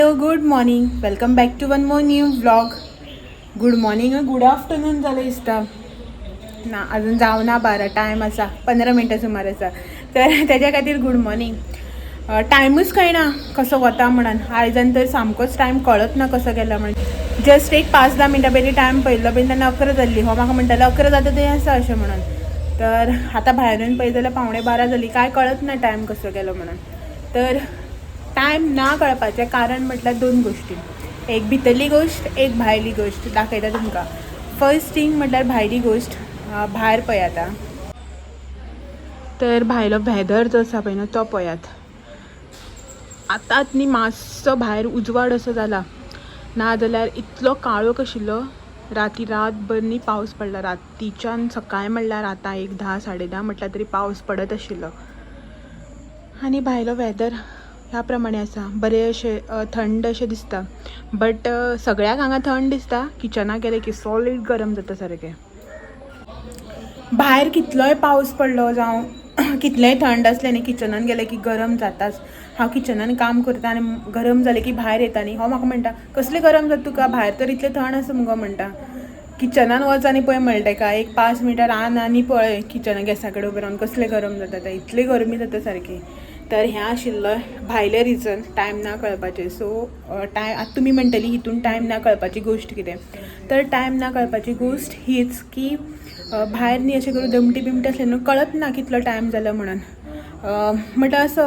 Hello, good morning, welcome back to one more new vlog. Good morning, good afternoon जालें दिसता. ना, अजून जावना 12, टायम आसा, 15 मिनटां सुमार आसा. तर तेज्या खातीर गूड मॉर्निंग. टायमूच कळना कसो वता म्हणून. आयजान तर सामकोच टायम कळत ना कसो गेला म्हणून. जस्ट एक 5-10 मिनटां पयलीं टायम पळयल्लो पळय तेन्ना 11 जाल्ली. हो म्हाका म्हणटालो 11 जाता थंय आसा अशें म्हणून. तर आतां भायर येवन पळयत जाल्यार 11:45 जाली. काय कळत ना टायम कसो गेलो म्हणून. तर टायम ना कळपाचें कारण म्हटल्यार दोन गोश्टी, एक भितरली गोश्ट, एक भायली गोश्ट. दाखयता तुमकां. फर्स्ट थिंग म्हटल्यार भायली गोश्ट. भायर पळयात आं. तर भायलो वेदर जो आसा पळय न्हू तो पळयात. आतांच न्ही मातसो भायर उजवाड असो जाला, ना जाल्यार इतलो काळोख आशिल्लो. राती रातभर न्ही पावस पडला. रातीच्यान सकाळी म्हणल्यार आतां एक 10 10:30 म्हटल्यार तरी पावस पडत आशिल्लो. आनी भायलो वेदर ह्या प्रमाणे आसा. बरें अशें थंड अशें दिसता, बट सगळ्याक हांगा थंड दिसता, किचनाक गेलें की सॉलीड गरम जाता सारकें. भायर कितलोय पावस पडलो जावं कितलेंय थंड आसलें न्ही, किचनान गेलें की गरम जाताच. हांव किचनान काम करता आनी गरम जालें की भायर येता न्ही, हो म्हाका म्हणटा, कसलें गरम जाता तुका, भायर तर इतलें थंड आसा मुगो म्हणटा. किचनान वच आनी पळय म्हणटा तेका, एक 5 मिनटां रान आनी पळय किचना गॅसा कडेन उबें रावन कसलें गरम जाता तें, इतली गरमी जाता सारकी. तर हें आशिल्लो भायलें रिजन टायम ना कळपाचें. सो टायम, आतां तुमी म्हणटली हितून टायम ना कळपाची गोश्ट कितें? तर टायम ना कळपाची गोश्ट हीच की भायर न्ही अशें करून दमटी बिमटी आसलें न्हू, कळत ना कितलो टायम जालो म्हणून. म्हटल्यार असो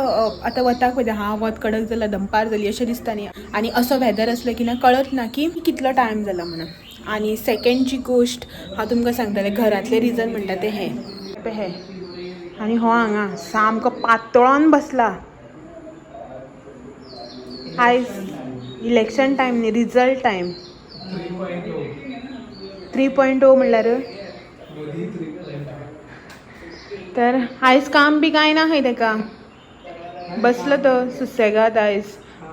आतां वताक पळयता हा, वत कडक जालां, दनपार जाली अशें दिसता न्ही. आनी असो वेदर आसलो की ना कळत ना की कितलो टायम जाला म्हणून. आनी सेकेंड जी गोश्ट हांव तुमकां सांगतलें, घरांतलें रिजन म्हणटा तें हें हें. आनी हो हांगा सामको पातळोन बसला. आयज इलेक्शन टायम न्ही, रिजल्ट टायम. 3.0 म्हणल्यार तर आयज काम बी कांय ना खंय तेका, बसलो तो सुसेगाद. आयज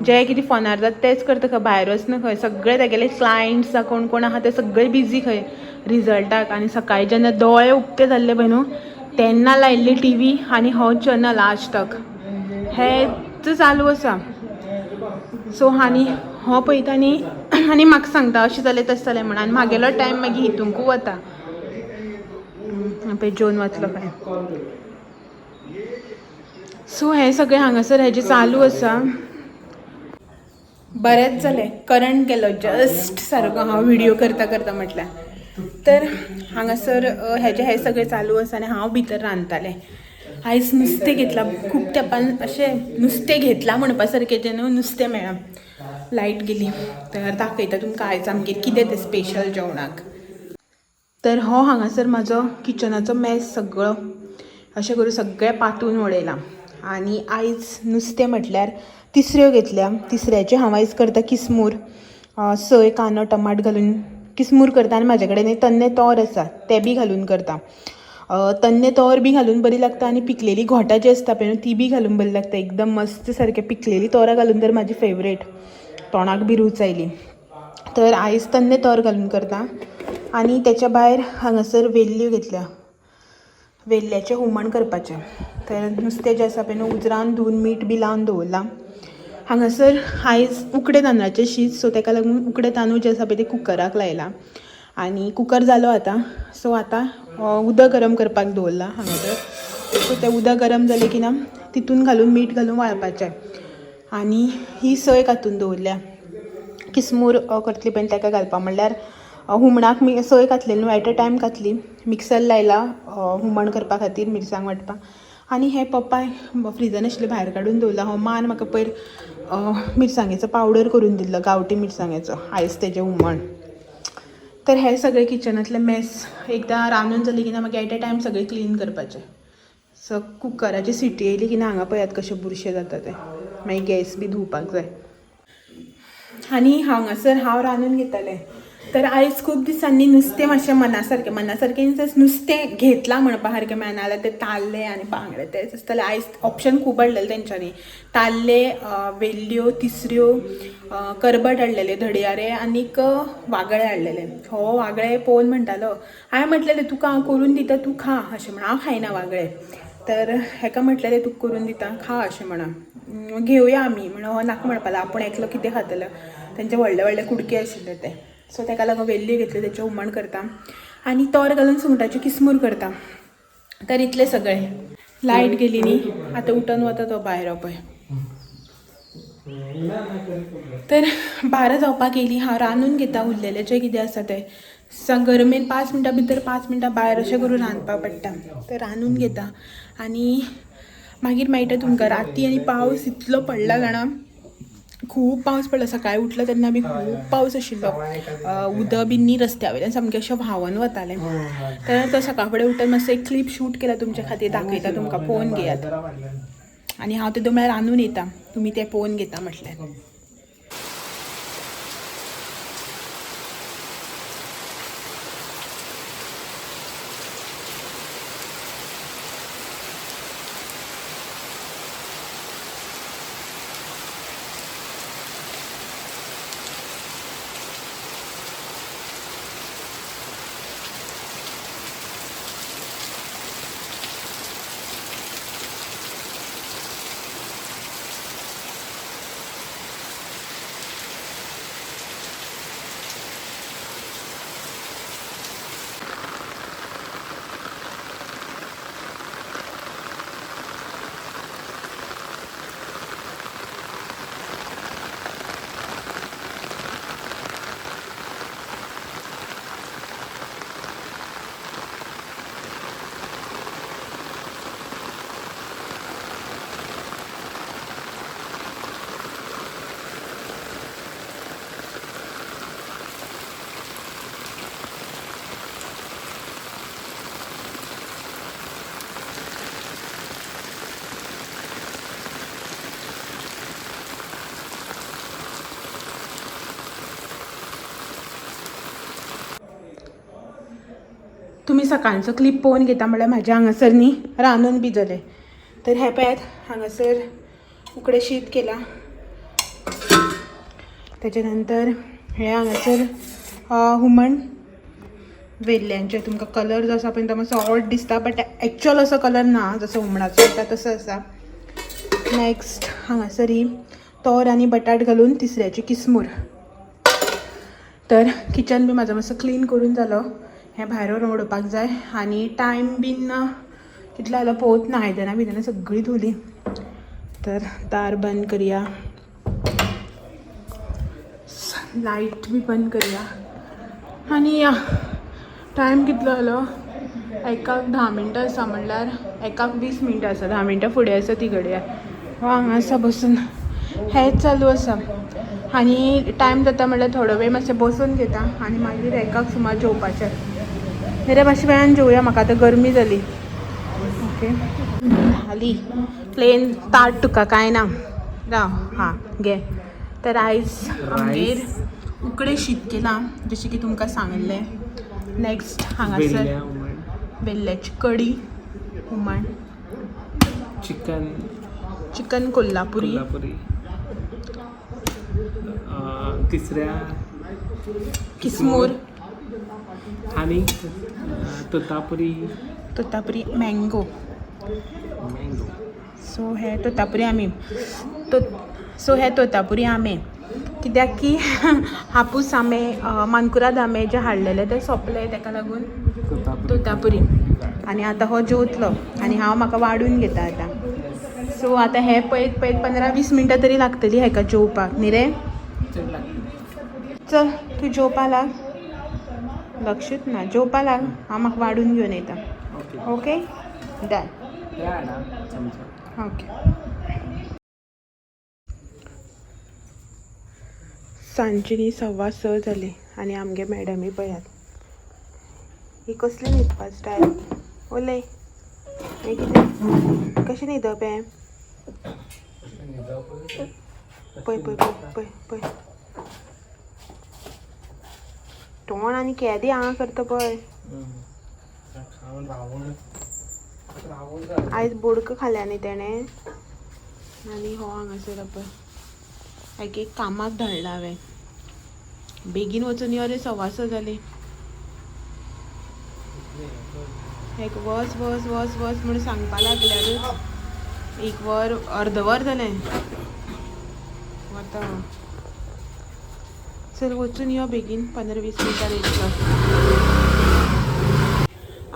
जे कितें फोनार जाता तेंच करता खंय, भायर वचना खंय. सगळे तेगेले क्लायंट्स कोण कोण आहा ते सगळे बिजी खंय रिजल्टाक. आनी सकाळी जेन्ना दोळे उक्ते जाल्ले पळय न्हू तेन्ना लायिल्ली टी व्ही आनी हो चॅनल आज तक हेच चालू आसा. सो आनी हो पळयता न्ही आनी म्हाका सांगता अशें जालें तशें जालें म्हणून, आनी म्हागेलो टायम मागीर हितूंकू वता. पळय जेवन वतलो खंय. सो हें सगळें हांगासर हेजें चालू आसा. बरेंच जालें, करंट गेलो जस्ट सारको हांव व्हिडियो करता करता म्हटल्यार. तर हांगासर हेजें हें सगळें चालू आसा आनी हांव भितर रांदतालें. आयज नुस्तें घेतलां. खूब तेंपान अशें नुस्तें घेतलां म्हणपा सारकें जें न्हू नुस्तें मेळ्ळां. लायट गेली. तर दाखयता तुमकां आयज आमगेर कितें तें स्पेशल जेवणाक. तर हो हांगासर म्हाजो किचनाचो मेस सगळो अशें करून सगळें पातून उडयलां. आनी आयज नुस्तें म्हटल्यार तिसऱ्यो घेतल्या. तिसऱ्याचें हांव आयज करता किसमूर. सय, कांदो, टमाट घालून किसमूर करता. आनी म्हाजे कडेन तन्ने तोर आसा, तें बी घालून करता. तन्ने तोर बी घालून बरी लागता आनी पिकलेली घोटां जी आसता पळय न्हू ती बी घालून बरी लागता एकदम मस्त सारकें. पिकलेली तोरां घालून तर म्हाजी फेवरेट. तोंडाक बी रूच आयली. तर आयज तन्ने तोर घालून करता. आनी तेच्या भायर हांगासर वेल्ल्यो घेतल्या, वेल्ल्याचें हुमण करपाचें. तर नुस्तें जें आसा पळय न्हू उजरावन धुवन मीठ बी लावन दवरलां. हांगासर आयज उकडे तांदळाचें शीत, सो तेका लागून उकडे तांदूळ जे आसा पळय ते कुकराक लायला आनी कुकर जालो आतां. सो आतां उदक गरम करपाक दवरलां हांगासर. सो तें उदक गरम जालें की ना तितून घालून मीठ घालून वाळपाचें. आनी ही सय कातून दवरल्या, किसमूर करतली पळय तेका घालपा. म्हणल्यार हुमणाक सय घातली न्हू, एट अ टायम घातली, मिक्सर लायला हुमण करपा खातीर, मिरसांग वांटपाक. आनी हे पप्पाय फ्रिजान आशिल्ले भायर काडून दवरला. हो मान म्हाका पयर मिरसांगेचो पावडर करून दिल्लो, गांवठी मिरसांगेचो. आयज तेजें हुमण. तर हे सगळे किचनांतले मेस एकदां रांदून जालें की ना मागीर एट अ टायम सगळें क्लीन करपाचें. सो कुकराची सिटी येयली की ना हांगा पळयात कशें बुरशें जाता तें, मागीर गॅस बी धुवपाक जाय. आनी हांगासर हांव रांदून घेतालें. तर आयज खूब दिसांनी नुस्तें मातशें मना सारकें इन सेन्स नुस्तें घेतलां म्हणपा सारकें मेळना जाल्यार ते ताल्ले आनी बांगडे तेच आसतले. आयज ऑप्शन खूब हाडलेले तेंच्यांनी, ताल्ले, वेल्ल्यो, तिसऱ्यो, करबट हाडलेले, धडयारे आनीक वागळे हाडलेले. हो वागळे पळोवन म्हणटालो, हांवें म्हटलेलें तुका हांव करून दिता तूं खा अशें म्हण, हांव खायना वागळे. तर हेका म्हटलेलें तुका करून दिता खा अशें म्हणून, घेवया आमी म्हणून. हो नाका म्हणपाक लागलो, आपूण एकलो कितें खातलो, तेंचे व्हडले व्हडले कुडके आशिल्ले ते. सो तेका लागून वेल्ली घेतली, तेचें हुमण करता आनी तोर घालून सुंगटाची किसमूर करता. तर इतलें सगळें. लायट गेली न्ही, आतां उठून वता तो भायर हो पळय. तर 12 जावपाक येयली, हांव रांदून घेता उरलेलें जें कितें आसा तें. गरमेन 5 मिनटां भितर 5 मिनटां भायर अशें करून रांदपाक पडटा. तर रांदून घेता आनी मागीर मेळटा तुमकां. राती आनी पावस इतलो पडला जाणा, खूब पावस पडला. सकाळी उठलो तेन्ना बी खूब पावस आशिल्लो, उदक बीन न्ही रस्त्या वयल्यान सामकें अशें व्हांवन वतालें. तर तो सकाळ फुडें उठून मातसो एक क्लिप शूट केला तुमच्या खातीर, दाखयता तुमकां, पळोवन घेयात. आनी हांव तेदो म्हळ्यार रांदून येता, तुमी तें पळोवन घेता म्हटल्यार. तुमी सकाळचो क्लिप पळोवन घेता म्हळ्यार म्हाज्या हांगासर न्ही रांदून बी जालें. तर हें पळयात हांगासर उकडें शीत केलां, तेच्या नंतर हें हांगासर हुमण वेल्ल्यांचें. तुमकां कलर जो आसा पळय तो मातसो ऑड दिसता, बट एक्चुअल असो कलर ना, जसो हुमणाचो येता तसो आसा. नेक्स्ट हांगासर ही तोर आनी बटाट घालून तिसऱ्याची किसमूर. तर किचन बी म्हाजो मातसो क्लीन करून जालो, हें भायर व्हरून उडोवपाक जाय. आनी टायम बीन कितलो जालो पळोवत ना, आयदनां बियदनां सगळीं धुली. तर दार बंद करया, लायट बी बंद करया. आनी या टायम कितलो जालो, 1:10 मिनटां आसा, म्हणल्यार 1:20 मिनटां आसा, 10 मिनटां फुडें आसा ती घडयाळ. हो हांगा आसा बसून, हेंच चालू आसा. आनी टायम जाता म्हणल्यार थोडो वेळ मातशें बसून घेता आनी मागीर 1 सुमार जेवपाचें. मेरे मातशें वेळान जेवया, म्हाका आतां गरमी जाली. ओके हाली प्लेन ताट तुका कांय ना, राव हां घे. तर आयज आमगेर उकडें शीत केलां जशें की तुमकां सांगिल्लें. नेक्स्ट हांगासर वेल्ल्याची कडी, हुमण, चिकन कोल्हापुरी, तिसऱ्या किसमूर आनी तोतापुरी, तोतापुरी मँगो. सो हे तोतापुरी आमे, सो हे तोतापुरी आमे कित्याक की हापूस आमे, मानकुराद आमे जे हाडलेले ते सोंपले, तेका लागून तोतापुरी. आनी आतां हो जेवतलो आनी हांव म्हाका वाडून घेता आतां. सो आतां हें पळयत पळयत 15-20 मिनटां तरी लागतली हेका जेवपाक न्ही रे. चल तूं जेवपा लाग, लक्षूच ना, जेवपा लाग, हांव म्हाका वाडून घेवन येता. Okay done. Okay सांजची न्ही 6:15 जाली आनी आमगे मॅडमी पळयात ही कसली न्हिदपा स्टायल. ओले हें कितें, कशें न्हिदप हें, पळय पळय पळय पळय पळय. तोंड आनी केदे आं करता पळय. खावन रावण रावण. आयज बोडक खाल्या न्ही तेणें. आनी हो हांगासर पळय एक एक कामाक धाडला हांवें. बेगीन वचून यो रे, 6:15 जाली. एक वच वच वच वच म्हणून सांगपा लागल्यारूच एक वर अर्द वर जालें. वता. चल वचून यो बेगीन, 15-20 मिनटां येतलो.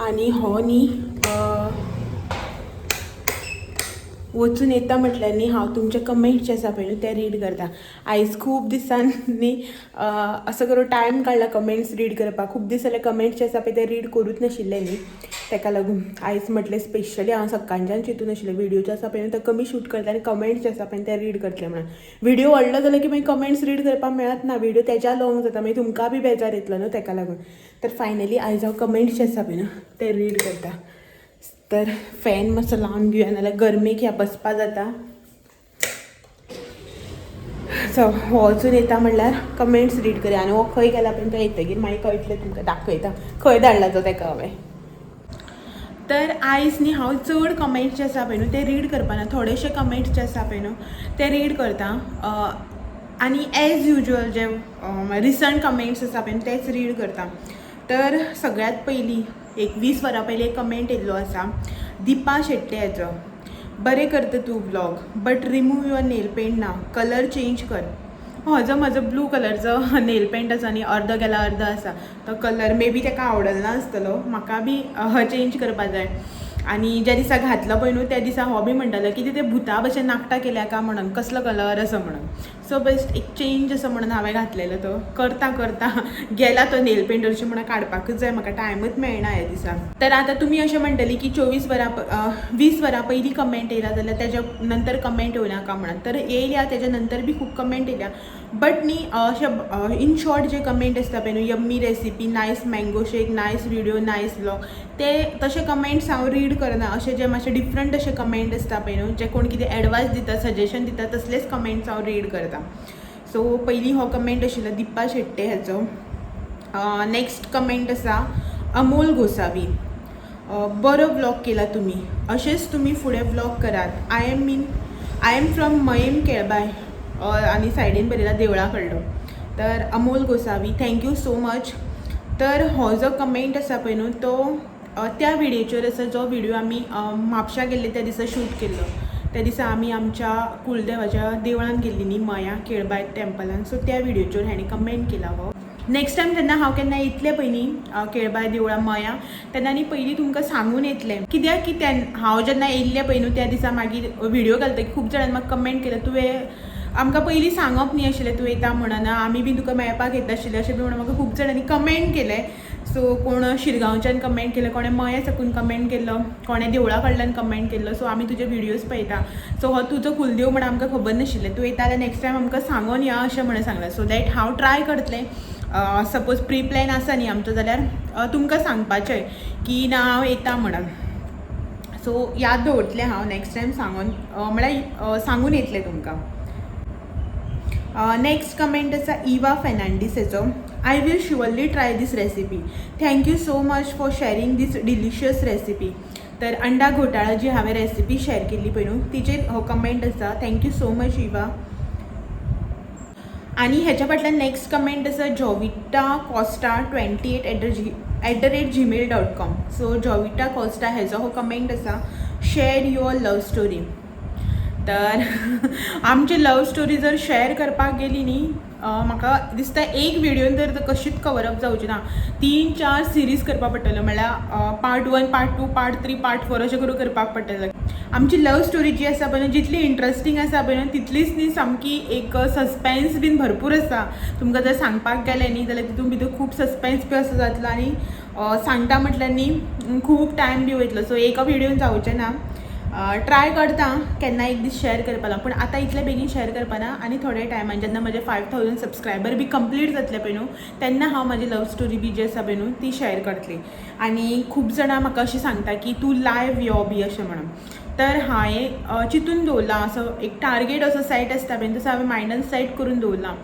आनी हो न्ही वचून येता म्हटल्यार न्ही हांव तुमचे कमेंट्स जे आसा पळय न्हू ते रीड करता. आयज खूब दिसांनी असो करून टायम काडला कमेंट्स रीड करपाक. खूब दीस जाले कमेंट्स जे आसा पळय ते रीड करूच नाशिल्ले न्ही, ताका लागून आयज म्हटलें स्पेशली हांव सकाळच्यान चिंतून आशिल्लें व्हिडियो जे आसा पळय न्हू ते कमी शूट करतलें आनी कमेंट्स जे आसा पळय ते रीड करतलें म्हणून. व्हिडियो व्हडलो जालो की मागीर कमेंट्स रीड करपाक मेळत ना, व्हिडियो तेज्या लॉंग जाता, मागीर तुमकां बी बेजार येतलो न्हू, ताका लागून. तर फायनली आयज हांव कमेंट्स जे आसा पळय न्हू ते रीड करता. तर फॅन मातसो लावन घेवया, नाल्यार गरमेक ह्या बसपा जाता. सो हो वचून येता म्हणल्यार कमेंट्स रीड करया. आनी हो खंय गेला पळय तो येतगीर मागीर कळटलें तुमकां, दाखयता खंय धाडला तो ताका हांवें. तर आयज न्ही हांव चड कमेंट्स जे आसा पळय न्हू ते रीड करपाना, थोडेशे कमेंट्स जे आसा पळय न्हू ते रीड करता. आनी एज युजल जे रिसंट कमेंट्स आसा पळय न्हू तेच रीड करता. तर सगळ्यात पयलीं एक 20 वरां पयलीं एक कमेंट येयल्लो आसा दिपा शेट्टे हाचो, बरें करता तूं vlog but remove your nail paint ना, कलर चेंज कर. हो जो म्हजो ब्लू कलरचो नेल पेंट आसा न्ही, अर्दो गेला अर्दो आसा, तो कलर मे बी ताका आवडना आसतलो, म्हाका बी चेंज करपा जाय. आनी ज्या दिसा घातलो पळय न्हू त्या दिसा हो बी म्हणटालो की ते भुता भशेन नाकटां केल्या काय म्हणून, कसलो कलर असो म्हणून. सो बेस्ट एक चेंज असो म्हणून हांवें घातलेलो. तो करता करता गेला तो नेल पेंट अशें म्हणून काडपाकूच जाय, म्हाका टायमूच मेळना ह्या दिसा. तर आतां तुमी अशें म्हणटली की 24 वरां 20 वरां पयलीं कमेंट येयला जाल्यार तेज्या नंतर कमेंट येवनाका म्हणून. तर येयल्या तेज्या नंतर बी खूब कमेंट येयल्या, बट न्ही अशें इन शॉर्ट जे कमेंट आसता पळय न्हू, yummy recipe, nice mango shake, nice video, nice vlog, ते तशे कमेंट्स हांव रीड करना. अशे जे मातशे डिफरंट अशे कमेंट आसता पळय न्हू, जे कोण कितें एडवायस दिता, सजेशन दिता, तसलेच कमेंट्स हांव रीड करता. सो पयलीं हो कमेंट आशिल्लो दिप्पा शेट्टे हाचो. नेक्स्ट कमेंट आसा अमोल गोसावी, बरो व्लॉग केला तुमी, अशेंच तुमी फुडें व्लॉग करात. I am from Mayem Kelbai आनी सायडीन बरयला देवळा कडलो. तर अमोल गोसावी, thank you so much. तर हो जो कमेंट आसा पळय न्हू तो त्या व्हिडियोचेर आसा जो व्हिडियो आमी म्हापशा गेल्ले त्या दिसा शूट केल्लो. त्या दिसा आमी आमच्या कुलदेवाच्या देवळान गेल्ली न्ही, मया केळबाय टेम्पलान, सो त्या व्हिडियोचेर हाणें कमेंट केला हो. नेक्स्ट टायम जेन्ना हांव केन्ना येतलें पळय न्ही केळबाय देवळा मया, तेन्ना न्ही पयलीं तुमकां सांगून येतलें, कित्याक की हांव जेन्ना येयल्लें पळय न्हू त्या दिसा मागीर व्हिडियो घालतकीर खूब जाणांनी म्हाका कमेंट केलें, तुवें आमकां पयलीं सांगप न्ही आशिल्लें तूं येता म्हणून, आमी बी तुका मेळपाक येता आशिल्लें अशें बी म्हणून म्हाका खूब जाणांनी कमेंट केलें. सो कोण शिरगांवच्यान कमेंट केलें, कोणें मया साकून कमेंट केल्लो, कोणें देवळा कडल्यान कमेंट केल्लो. सो आमी तुजे व्हिडियोज पळयता, सो हो तुजो कुलदेव म्हणून आमकां खबर नाशिल्लें, तूं येता जाल्यार नेक्स्ट टायम आमकां सांगून या अशें म्हणून सांगलें. सो that हांव ट्राय करतलें, सपोज प्री प्लॅन आसा न्ही आमचो जाल्यार तुमकां सांगपाचें की ना हांव येता म्हणून. सो याद दवरतलें हांव, नेक्स्ट टायम सांगून म्हळ्यार सांगून येतलें तुमकां. नेक्स्ट कमेंट आसा इवा फेर्नांडीस हेचो, I will surely try this recipe, thank you so much for sharing this delicious recipe. तर अंडा घोटाळा जी हांवें रेसिपी शेअर केल्ली पळय न्हू तिचेर हो कमेंट आसा. Thank you so much Eva. आनी हेच्या फाटल्यान नेक्स्ट कमेंट आसा Jovita Costa 28 @gmail.com. So Jovita Costa हेजो हो कमेंट आसा, share your love story. तर आमची लव स्टोरी जर शेअर करपाक गेली न्ही, म्हाका दिसता एक व्हिडियोन तर कशीच कवर अप जावची ना, 3-4 सिरीज करपाक पडटल्यो, म्हळ्यार part 1, part 2, part 3, part 4 अशें करून करपाक पडटलें. आमची लव स्टोरी जी आसा पळय न्हू जितली इंट्रस्टींग आसा पळय न्हू तितलीच न्ही सामकी एक सस्पेन्स बीन भरपूर आसा. तुमकां जर सांगपाक गेलें न्ही जाल्यार तितून भितर खूब सस्पेन्स बी असो जातलो आनी सांगता म्हटल्यार न्ही खूब टायम बी वयतलो. सो एका व्हिडियोन जावचें ना. ट्राय करता केन्ना एक दीस शेअर करपाक, पूण आतां इतले बेगीन शेअर करपाना. आनी थोड्या टायमान जेन्ना म्हजे 5000 सबस्क्रायबर बी कंप्लीट जातले पळय न्हू तेन्ना हांव म्हाजी लव स्टोरी बी जी आसा पळय न्हू ती शेअर करतली. आनी खूब जाणां म्हाका अशें सांगता की तूं लायव्ह यो बी अशें म्हणून. तर हांवें चिंतून दवरलां, असो एक टार्गेट असो सेट आसता पळय तसो हांवें मायंडान सेट करून दवरला.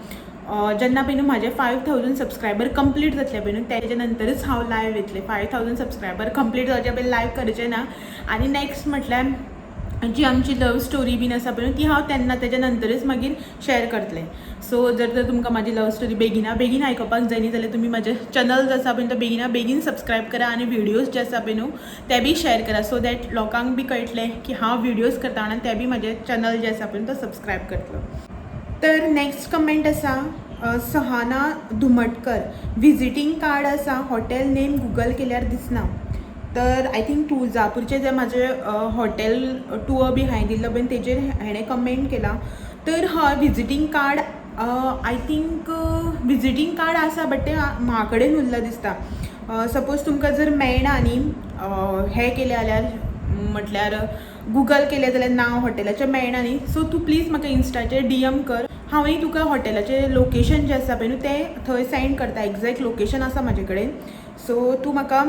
जेन्ना पळय न्हू म्हाजे 5,000 सबस्क्रायबर कंप्लीट जातले पळय न्हू, तेजे नंतरच हांव लायव्ह येतलें. 5,000 सबस्क्रायबर कंप्लीट जावचे पयलीं लायव्ह करचें ना. आनी नेक्स्ट म्हटल्यार जी आमची लव स्टोरी बीन आसा पळय न्हू, ती हांव तेन्ना तेज्या नंतरच मागीर शेअर करतलें. सो जर तर तुमकां म्हाजी लव स्टोरी बेगिना बेगीन आयकुपाक जाय न्ही, जाल्यार तुमी म्हाजें चॅनल जो आसा पळय तो बेगिना बेगीन सबस्क्रायब करा आनी व्हिडियोज जे आसा पळय न्हू ते बी शेअर करा, सो that लोकांक बी कळटलें की हांव व्हिडियोज करता आनी ते बी म्हाजें चॅनल जें आसा पळय तो सबस्क्रायब करतलो. तर नेक्स्ट कमेंट आसा सहाना धुमटकर, विजिटींग कार्ड आसा, हॉटेल नेम गुगल केल्यार दिसना. तर I think तुळजापूरचें जें म्हाजें हॉटेल टुअर बी हांवें दिल्लो पळय, तेजेर हेणें कमेंट केला. तर हय, visiting card, I think visiting card आसा, बट तें म्हा कडेन उरलां दिसता. सपोज तुमकां जर मेळना न्ही, हें केलें जाल्यार, म्हटल्यार गुगल केलें जाल्यार नांव हॉटेलाचें मेळना न्ही, सो तूं प्लीज म्हाका इन्स्टाचेर डीएम कर. हांवूय तुका हॉटेलाचें लोकेशन जें आसा पळय न्हू तें थंय सेंड करता. एग्जॅक्ट लोकेशन आसा म्हाजे कडेन. सो तूं म्हाका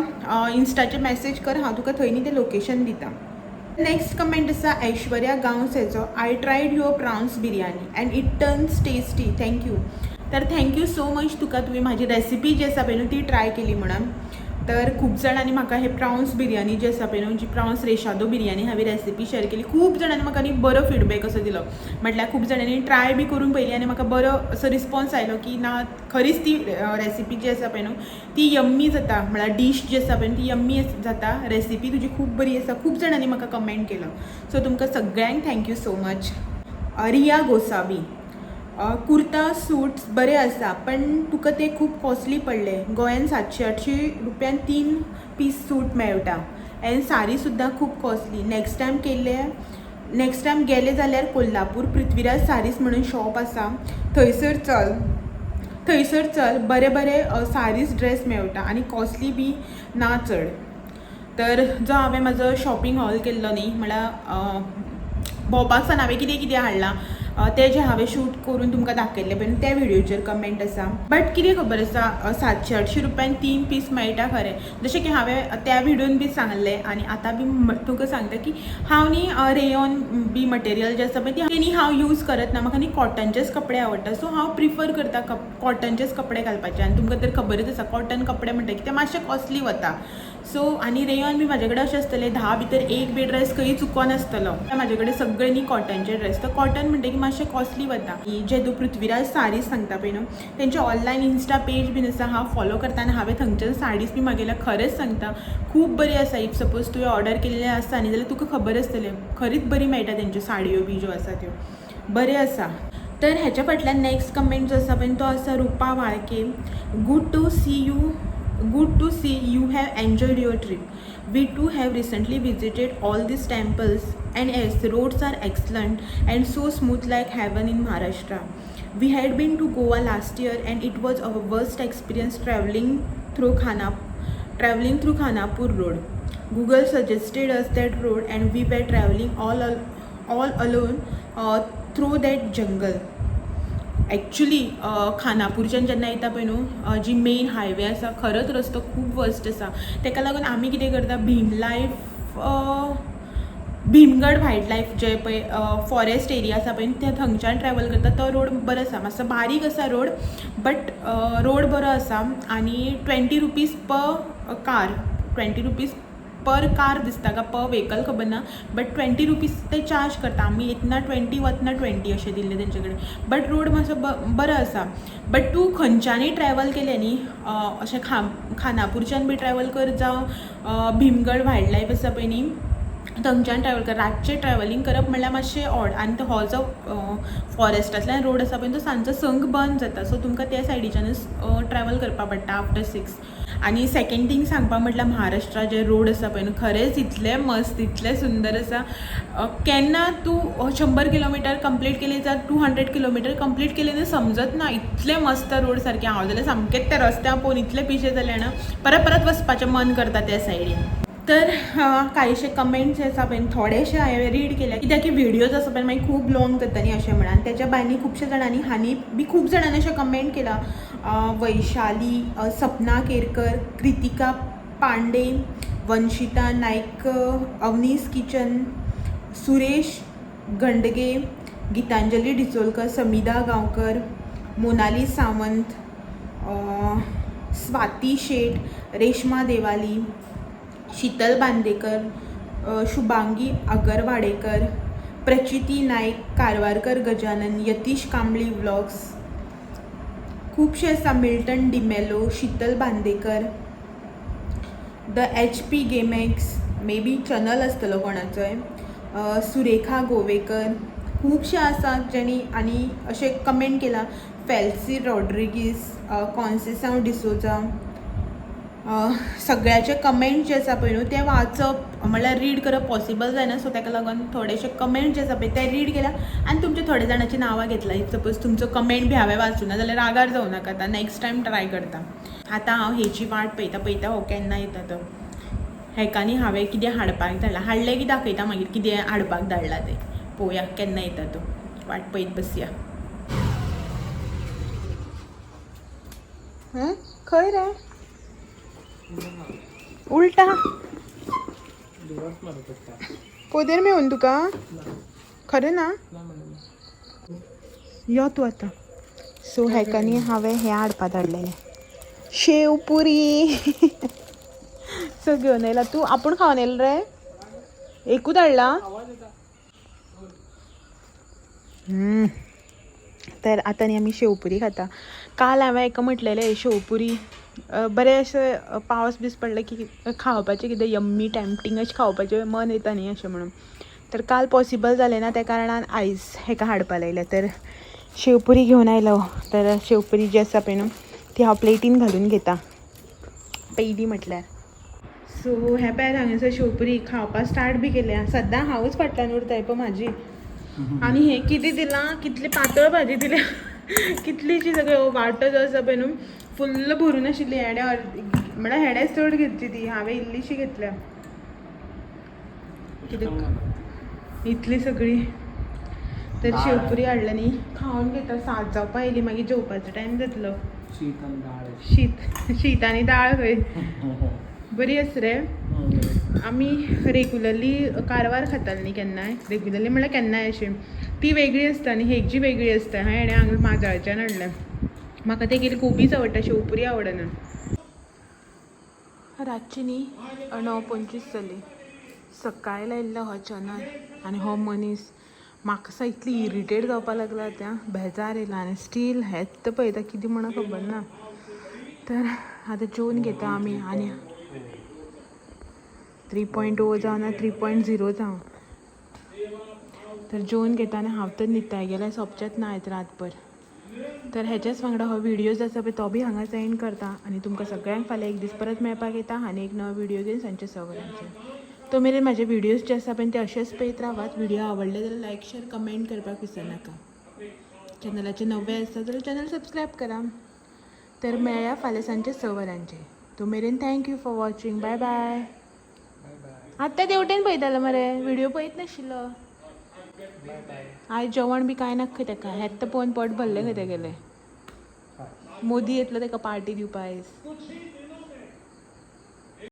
इन्स्टाचेर मॅसेज कर, हांव तुका थंय न्ही तें लोकेशन दिता. नेक्स्ट कमेंट आसा ऐश्वर्या गांवस हेचो, "I tried your prawns biryani and it turns tasty, thank you." तर thank you so much तुका, तुवें म्हाजी रेसिपी जी आसा पळय न्हू ती ट्राय केली म्हणून. तर खूब जाणांनी म्हाका हे प्रावन्स बिरयानी जी आसा पळय न्हू, जी प्रावन्स रेशादो बिरयानी हांवें रेसिपी शेअर केली, खूब जाणांनी म्हाका न्ही बरो फिडबॅक असो दिलो. म्हटल्यार खूब जाणांनी ट्राय बी करून पळयली आनी म्हाका बरो असो रिस्पॉन्स आयलो की ना, खरीच ती रेसिपी जी आसा पळय न्हू ती यम्मी जाता, म्हळ्यार डीश जी आसा पळय न्हू ती यम्मी जाता, रेसिपी तुजी खूब बरी आसा. खूब जाणांनी म्हाका कमेंट केलो. सो तुमकां सगळ्यांक thank you so much. Riya Gosavi, kurta suits बरे आसा, पण तुका ते खूब कॉस्टली पडले. गोंयान 700-800 रुपयान तीन पीस सूट मेळटा एंड साडी सुद्दां खूब कॉस्टली. नेक्स्ट टायम गेले जाल्यार कोल्हापूर पृथ्वीराज सारीज म्हणून शॉप आसा, थंयसर चल, थंयसर चल. बरे बरे सारीज ड्रेस मेळटा आनी कॉस्टली बी ना चड. तर जो हांवें म्हाजो शॉपिंग हॉल केल्लो न्ही, म्हळ्यार भोंवपाक सान हांवें कितें कितें हाडलां, तें जें हांवें शूट करून तुमकां दाखयल्लें पळय, त्या व्हिडियोचेर कमेंट आसा. बट कितें खबर आसा, 700-800 रुपयान तीन पीस मेळटा खरें. जशें की हांवें त्या व्हिडियोन बी सांगलें आनी आतां बी तुका सांगता की हांव न्ही रेयॉन बी मटेरियल जें आसा पळय तें न्ही हांव यूज करत ना. म्हाका न्ही कॉटनचेच कपडे आवडटा. सो हांव प्रिफर करता कॉटनचेच कपडे घालपाचे. आनी तुमकां तर खबरच आसा, कॉटन कपडे म्हणटा की ते मातशे कॉस्टली वता. सो आनी रेयॉन बी म्हाजे कडेन अशें आसतले 10 भितर एक बी ड्रेस खंय चुकोन आसतलो. म्हाजे कडेन सगळे न्ही कॉटनचे ड्रेस. तर कॉटन म्हणटकीर मातशें कॉस्टली वता. जे तूं पृथ्वीराज साडीज सांगता पळय न्हू, तेंचे ऑनलायन इन्स्टा पेज बीन आसा, हांव फॉलो करता आनी हांवें थंयच्यान साडीज बी मागयल्या. खरेंच सांगता, खूब बरी आसा. If suppose तुवें ऑर्डर केल्लें आसा न्ही, जाल्यार तुका खबर आसतलें, खरीच बरी मेळटा. तेंच्यो साडयो बी ज्यो आसा त्यो बऱ्यो आसा. तर ह्याच्या फाटल्यान नेक्स्ट कमेंट जो आसा पळय तो आसा रुपा Walke, "Good to see you have enjoyed your trip. We too have recently visited all these temples and yes, roads are excellent and so smooth, like heaven in Maharashtra. We had been to Goa last year and it was our worst experience traveling through Khanapur road. Google suggested us that road and we were traveling all alone through that jungle." Actually खानापूरच्यान जेन्ना येता पळय न्हू, जी main highway आसा, खरोच रस्तो खूब worst आसा. तेका लागून आमी कितें करता, Bhim life Bhimgad wild life जे पळय फॉरेस्ट एरिया आसा पळय, ते थंयच्यान ट्रॅवल करता. तो रोड बरो आसा, मातसो बारीक आसा रोड, बट रोड बरो आसा. आनी 20 rupees per car, 20 rupees per car दिसता का पर व्हेकल खबर ना, बट 20 रुपीज ते चार्ज करता. आमी येतना 20, वतना 20 अशें दिल्ले तेंचे कडेन. बट रोड मातसो बरो आसा. बट तूं खंयच्यानूय ट्रॅवल केलें न्ही, अशें खानापूरच्यान बी ट्रॅवल कर जावं भीमगड वायल्ड लायफ आसा पळय न्ही थंयच्यान ट्रॅवल कर, रातचें ट्रॅवलींग करप म्हणल्यार मातशें ऑड. आनी तो हो जो फॉरेस्टांतल्यान रोड आसा पळय, तो सांजचो 6क बंद जाता. सो तुमकां त्या सायडीच्यानूच ट्रॅवल करपा पडटा आफ्टर 6. आनी सेकेंड थींग सांगपा म्हटल्यार महाराष्ट्रा जे रोड आसा पळय न्हू, खरेंच इतले मस्त, इतले सुंदर आसा. केन्ना तूं 100 किलोमिटर कंप्लीट केले जावं 200 किलोमिटर कंप्लीट केले न्हू, समजत ना. इतले मस्त रोड सारके. हांव जाल्यार सामकेंच त्या रस्त्या पळोवन इतलें पिशें जालें जाणा, परत परत वचपाचें मन करता त्या सायडीन. तर कांयशे कमेंट्स आसा पळय, थोडेशे हांवें रीड केले, कित्याक की व्हिडियोज आसा पळय मागीर खूब लॉंग जाता न्ही अशें म्हणून. आनी तेच्या भायर न्ही खुबशे जाणांनी हांणी बी खूब जाणांनी अशें कमेंट केला, वैशाली, सपना केरकर, कृतिका पांडे, वंशिता नायक, अवनीस किचन, सुरेश गंडगे, गीतांजली डिचोलकर, समिधा गांवकर. मोनाली सावंत, स्वाती शेट, रेश्मा देवाली, शीतल बांदेकर, शुभांगी आगरवाडेकर, प्रचिती नायक, कारवारकर गजानन, यतीश कांबळी व्लॉग्स, खुबशे आसा, Milton D'Mello, Shital Bandekar, the HP GameX, maybe channel आसतलो कोणाचोय, सुरेखा गोवेकर, खुबशे आसात जेणी आनी अशें कमेंट केला, फेल्सी रॉड्रिगीस, कॉन्सेसांव डिसोजा. सगळ्याचे कमेंट जे आसा पळय न्हू ते वाचप म्हणल्यार रीड करप पॉसिबल जायना. सो ताका लागून थोडेशे कमेंट जे आसा पळय ते रीड केल्या आनी तुमच्या थोड्या जाणांची नांवां घेतला. If suppose तुमचो कमेंट बी हांवें वाचूना जाल्यार रागार जावं नाका. आतां नॅक्स्ट टायम ट्राय करता. आतां हांव हेची वाट पळयता पळयता हो केन्ना येता तो. हेकानी हांवें कितें हाडपाक धाडलां, हाडलें की दाखयता मागीर कितें हाडपाक धाडलां तें. पळोवया केन्ना येता तो, वाट पळयत बसया. खंय रे उलटा पदर मेळून तुका खरें ना. यो तूं आतां. सो हेकानी हांवें हें हाडपा धाडलेलें, शेव पुरी. सो घेवन येयला तूं, आपूण खावन येयला रे? एकूच हाडला. तर आतां न्ही आमी शेवपुरी खाता. काल हांवें एका म्हटलेलें शेवपुरी बरें अशें पावस बीस पडले की खावपाचें कितें यम्मी टॅम्पटींग अशें खावपाचें मन येता न्ही अशें म्हणून. तर काल पॉसिबल जालें ना, त्या कारणान आयज हेका हाडपा लायलें. तर शेवपुरी घेवन आयलो. तर शेवपुरी जी आसा पळय न्हू ती हांव प्लेटीन घालून घेता पयलीं म्हटल्यार. सो हे पळयात हांगासर शेवपुरी खावपाक स्टार्ट बी केल्या. सद्दां हांवूच फाटल्यान उरता पळय म्हाजी. आनी हें कितें दिलां, कितली पातळ भाजी दिल्या, कितलीशी सगळी वांटो जो आसा पळय न्हू फुल्ल भरून आशिल्ली. हेणें म्हळ्यार हेणेंच चड घेतली ती, हांवें इल्लीशी घेतल्या. कितें इतली सगळी. तर शेवपुरी हाडल्या न्ही, खावन घेता. 7 जावपा येयली, मागीर जेवपाचो टायम जातलो. शीत आनी दाळ. शीत शीत आनी दाळ खंय बरी आसा रे. आमी रेगुलरली कारवार खाताले न्ही केन्नाय, रेगुलरली म्हणल्यार केन्नाय अशें, ती वेगळी आसता आनी हेजी वेगळी आसता. हेणें हांगा माजाळच्यान हाडलें. म्हाका तेगेली गोबीच आवडटा, शेवपुरी आवडना. रातची न्ही 9:25 जाली. सकाळी लायिल्लो हो चॅनल आनी हो मनीस म्हाका सा इतली इरिटेट जावपाक लागला आतां, बेजार येयला. आनी स्टील हेंच पळयता कितें म्हणून खबर ना. तर आतां जेवन घेता आमी. आनी 3.0 जावं ना 3.0 जावं, तर जेवन घेता आनी हांव तर न्हिदता गेल्यार सोंपचेंच ना आयज रातभर. तर हेच्याच वांगडा हो व्हिडियो जो आसा पळय तो बी हांगाच एंड करता. आनी तुमकां सगळ्यांक फाल्यां एक दीस परत मेळपाक येता आनी एक नवो व्हिडियो घेवन सांजचे 6 वरांचेर. तो मेरेन म्हाजे व्हिडियोज जे आसा पळय ते अशेच पळयत रावात. व्हिडियो आवडले जाल्यार लायक शेर कमेंट करपाक विसरनाका. चॅनलाचे नवे आसता जाल्यार चॅनल सबस्क्रायब करा. तर मेळया फाल्यां सांजचे 6 वरांचेर. तो मेरेन thank you for watching. Bye bye. आत्तां तेवटेन पळयतालो मरे, व्हिडियो पळयत नाशिल्लो. आयज जेवण बी कांय नाका खंय तेका, हेंच पळोवन पोट भरलें खंय तेगेलें. मोदी येतलो तेका पार्टी दिवपा आयज.